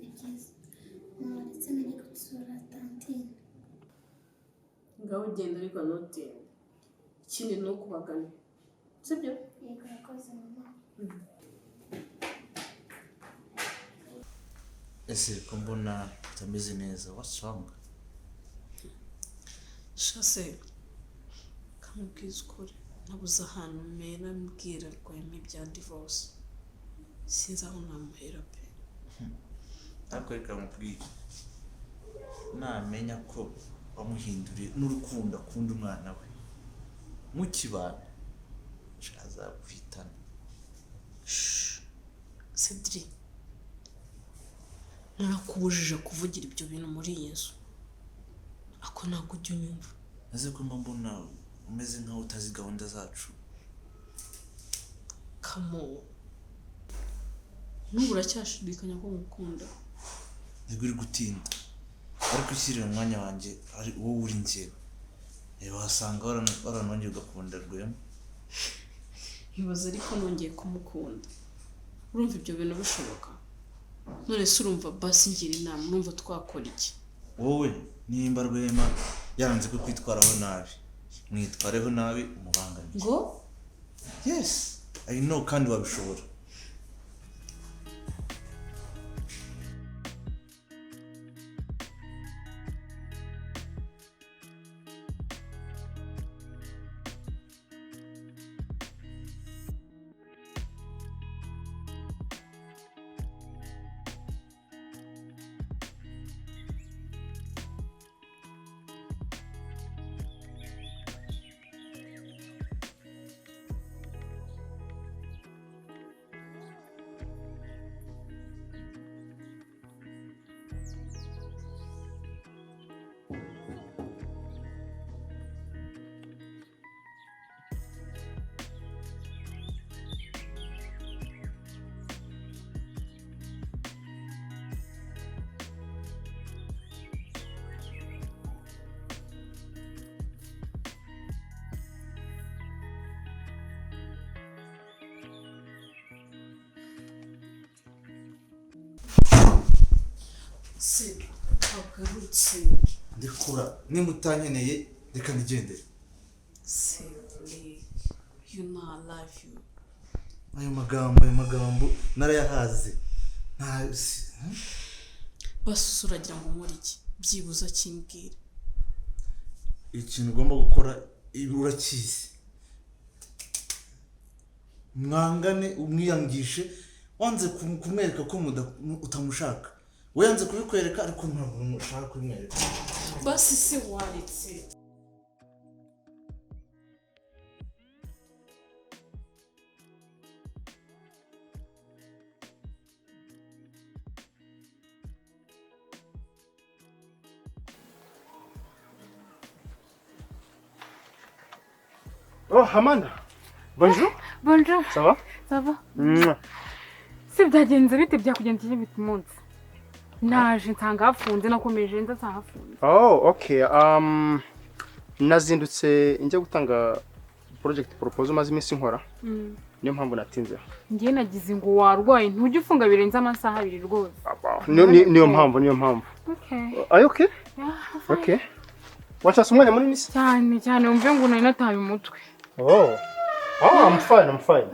Ni byiza. Mwaretse nkajya gusura tantine. Ngaho ugenda, ariko ntutinde. Ikindi, ntukubagane, sibyo? Yego, urakoze mama. Ese ko mbona utameze neza, what's wrong? Shase, kamubwiza ukuri, nabuze ahantu mpera mbwira Rwema ibya divorce. Sinzi aho namuhera pe. Ariko reka nkubwire, namenya ko wamuhinduriye n'urukundo akunda umwana we mukibana, azaguhitana. Cedric, narakubujije kuvugira ibyo bintu muri iyi nzu, ako ntabwo ujya unyumva. Ese ko mba mbona umeze nkaho utazi gahunda zacu? Come on, n'ubu uracyashidikanya ko ngukunda? Nibwo uri gutinda, ariko ushyiriye umwanya wanjye ari wowe uri njyewe, wasanga waranongeye ugakunda Rwema. Nkibaza, ariko nongeye kumukunda, urumva ibyo bintu bishoboka? None se urumva, basi ngira inama, urumva twakora iki? Wowe nimba Rwema yaranze ko kwitwaraho nabi, mwitwareho nabi, umubangamire. Ngo? Yes, I know, kandi wabishobora. Se wagarutse? Ndikura, nimba utankeneye reka nigendere. Cedric, you know I love you. Ayo magambo narayahaze, nta Basi uragira ngo nkore iki? Byibuze akimbwira. Ikintu ugomba gukora ibi urakizi: mwangane, umwiyangishe. Wanze kumwereka ko utamushaka, we yanze kubikwereka, ariko ntabwo ushaka kubimwereka. Basi se waretse? Oh, Amanda. Bonjour. Bonjour. Ça va? Ça va. Mouah. Se byagenze bite? Byakugendekeye bite umunsi? Naje nsanga hafunze, nakomeje nza nsanga hafunze. Oh, okay. Nazindutse njya gutanga project proposal maze iminsi nkora. Niyo mpamvu natinze. Ngiye nagize ngo warwaye, ntujya ufunga birenze amasaha 2 rwose. Niyo mpamvu, niyo mpamvu. Okay. Are you okay? Yeah, fine. Okay. Washatse umwanya munini se? Cyane cyane, wumve ngo nari nataye umutwe. Oh. Oh, I'm fine, I'm fine.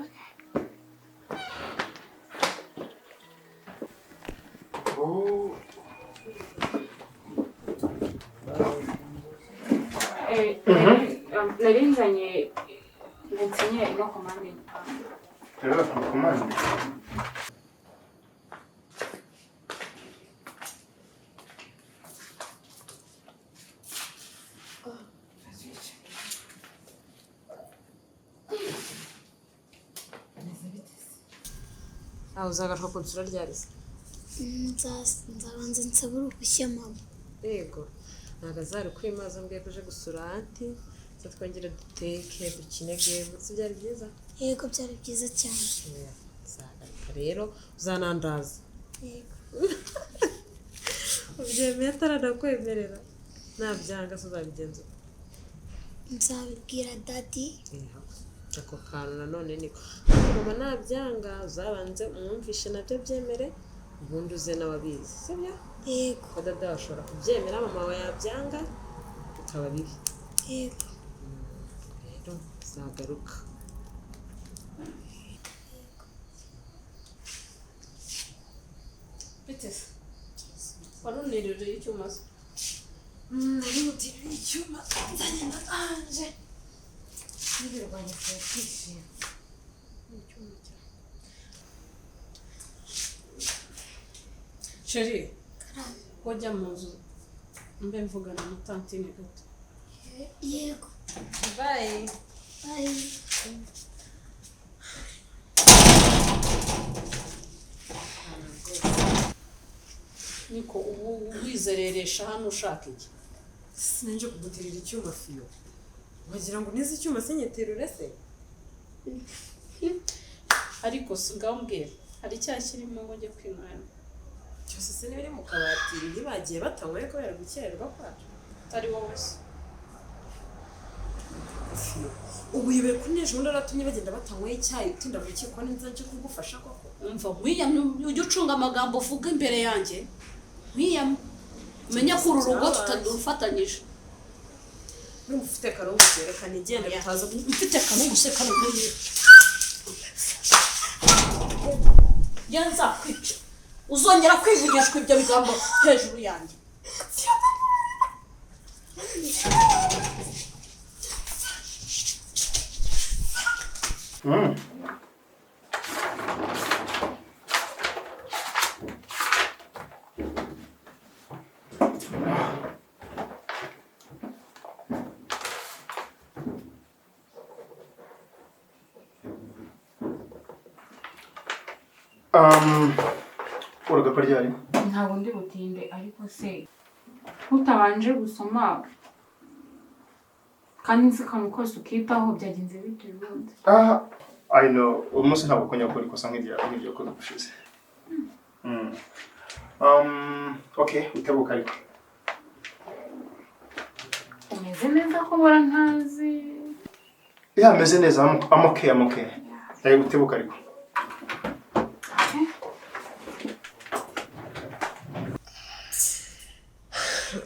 Oh. Nari nzanye ngo nsinye ino komande y'igipande. Rero komande. Aho uzagaruka kunsura ryari se? Nzabanza nsabe uruhushya mama. Yego, ntabwo azari kwimaza mbwiye ko uje gusura aunty, se twongere duteke, dukine game, si byari byiza? Yego, byari byiza cyane. Uzagaruka rero uzanandaza. Yego. Ubyemeye ataranakwemerera, nabyanga se uzabigenza ute? Nzabibwira daddy. Ako kantu nanone niko mama nabyanga uzabanze umwumvishe nabyo byemere, ubundi uze nawe abizi, sibyo? Yego. Ko dada ashobora kubyemera, mama wawe yabyanga bikaba bibi. Yego. Rero uzagaruka. Bite se? Wari uniruriye icyuma se? Nari mutiruriye icyuma nzanye na Ange. N'ibirwanya kwishima. Icyuma cyawe. Chérie, wajya mu nzu mbe mvugana na tantine gato. Yego. Bye. Bye. Niko ubu wizereresha hano ushaka iki? Sinje kugutirira icyuma fiyo. Wagira ngo nize icyuma sinyeterure se? Ariko ngaho mbwira, hari icyayi kirimo ngo njye kwinywera? Cyose se n'ibiri mu kabati ntibagiye batanyweye kubera gukererwa kwacu. Atari wowe se. Fiyo, ubu yibere kuri n'ejo bundi aratumye bagenda batanyweye icyayi utinda mu rukiko n'inza nje kugufasha koko. Umva nkwiyamye, ujye ucunga amagambo uvuga imbere yanjye. Nkwiyamye. Menya ko uru rugo tutadufatanyije. Urumva ufite karungu kerekana igenda bitaza Mfite karungu se karungu. Nzakwica. Uzongera kwivugishwa ibyo bigambo hejuru yanjye. Uragapfa ryari? Ntabwo ndi butinde, ariko se utabanje gusoma kandi nzi akantu kose ukitaho byagenze bite ubundi? I know, uyu munsi ntabwo kongera gukora ikosa nk'iryo wakoze ubushize. Okay, utebuka ariko. Umeze neza ko mbora ntazi? Yeah, meze neza, I'm okay, I'm okay. Utebuka ariko.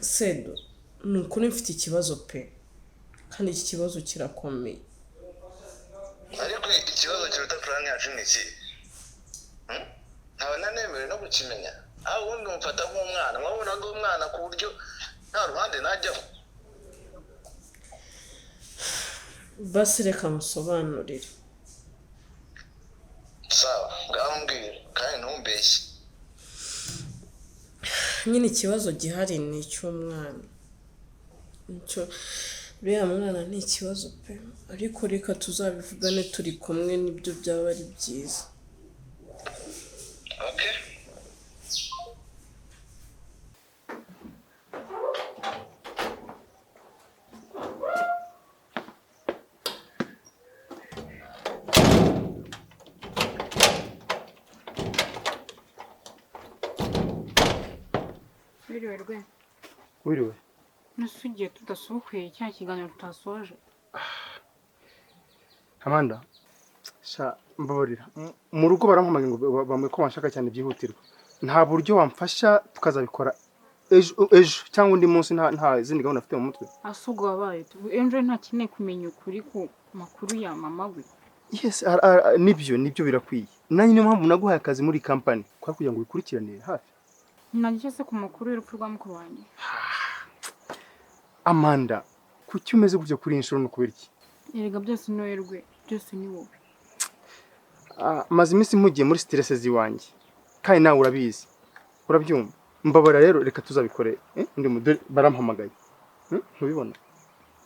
Sedo, ni ukuri mfite ikibazo pe, kandi iki kibazo kirakomeye. Ariko ikibazo kiruta plan yacu ni iki? Nkaba nanemerewe no kukimenya. Aho ubundi mufata nk'umwana, mwabona umwana ku buryo nta ruhande najyaho. Basi reka musobanurire. Sawa, ngaho mbwira kandi ntumbeshye. Nyine ikibazo gihari ni icy'umwana. Uriya mwana ni ikibazo pe, ariko reka tuzabivugane turi kumwe nibyo byaba ari byiza. Okay. Wiriwe rwe. Wiriwe. Nasugiye tudasubukuye cya kiganiro tutasoje. Amanda, sha mbabarira. Mu rugo barampamagaye ngo bamwe ko banshaka cyane byihutirwa. Nta buryo wamfasha tukazabikora ejo cyangwa undi munsi, nta zindi gahunda afite mu mutwe. Asugo wabaye ejo ntakeneye kumenya ukuri ku makuru ya mama we. Yes, nibyo birakwiye. Nanjye niyo mpamvu naguhaye akazi muri company kwa kugira ngo ubikurikiranire hafi. Nageze se ku makuru y'urupfu rwa mukuru wanjye. Amanda, Kuki umeze gutyo kuri iyi nshuro, ni ukubera iki? Erega byose ni wowe rwe, byose ni wowe. Ah, maze iminsi mpugiye muri stress z'iwanjye kandi nawe urabizi, urabyumva. Mbabara rero, reka tuzabikore, eh? Ndi mudore barampamagaye. Ntubibona?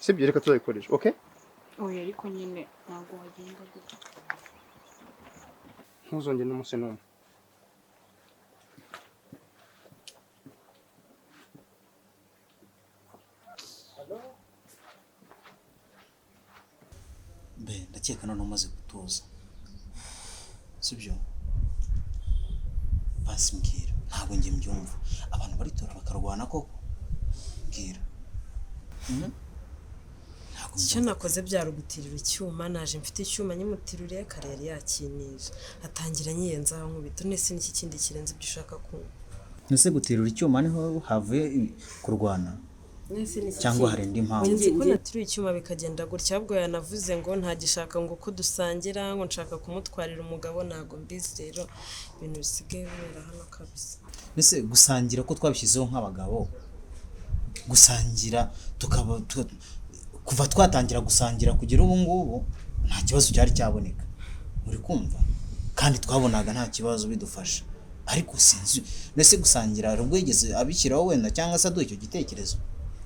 Sibyo, reka tuzabikoresha, okay? Oya, ariko nyine ntabwo wagenda gutya. Ntuzongere n'umunsi n'umwe. Mbe ndakeka none umaze gutuza, sibyo? Basi mbwira, ntabwo njye mbyumva, abantu baritora bakarwana koko? Mbwira. Ntabwo Icyo mbyumva. nakoze byari ugutirura icyuma. Naje mfite icyuma nyimutiruriye kare, yari yakinije atangira anyiyenzaho nkubita. None n'iki kindi kirenze ibyo ushaka kumva? Ese guterura icyuma niho havuye kurwana Nese n'iki cyangwa kindi? hari indi mpamvu? Nzi ko naturuye icyuma bikagenda gutya, ahubwo yanavuze ngo ntagishaka ngo ko dusangira, ngo nshaka kumutwarira umugabo. Ntabwo mbizi rero ibintu bisigaye bibera hano kabisa. Ese gusangira ko twabishyizeho nk'abagabo, gusangira tukaba kuva twatangira gusangira kugera ubu ngubu nta kibazo cyari cyaboneka, uri kumva? Kandi twabonaga nta kibazo bidufasha, ariko sinzi, mbese gusangira hari ubwo yigeze abishyiraho wenda cyangwa se aduha icyo gitekerezo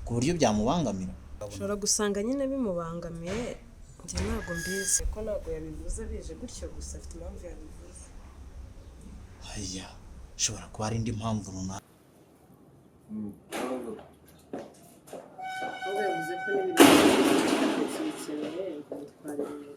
ku buryo byamubangamira? Ushobora gusanga nyine bimubangamiye, njye ntabwo mbizi ko ntabwo yabivuze bije gutyo gusa, afite impamvu yabivuze. Aya, ishobora kuba hari indi mpamvu runaka. Ahubwo yavuze ko n'ibintu atakibikeneye ngo umutwarire umugabo.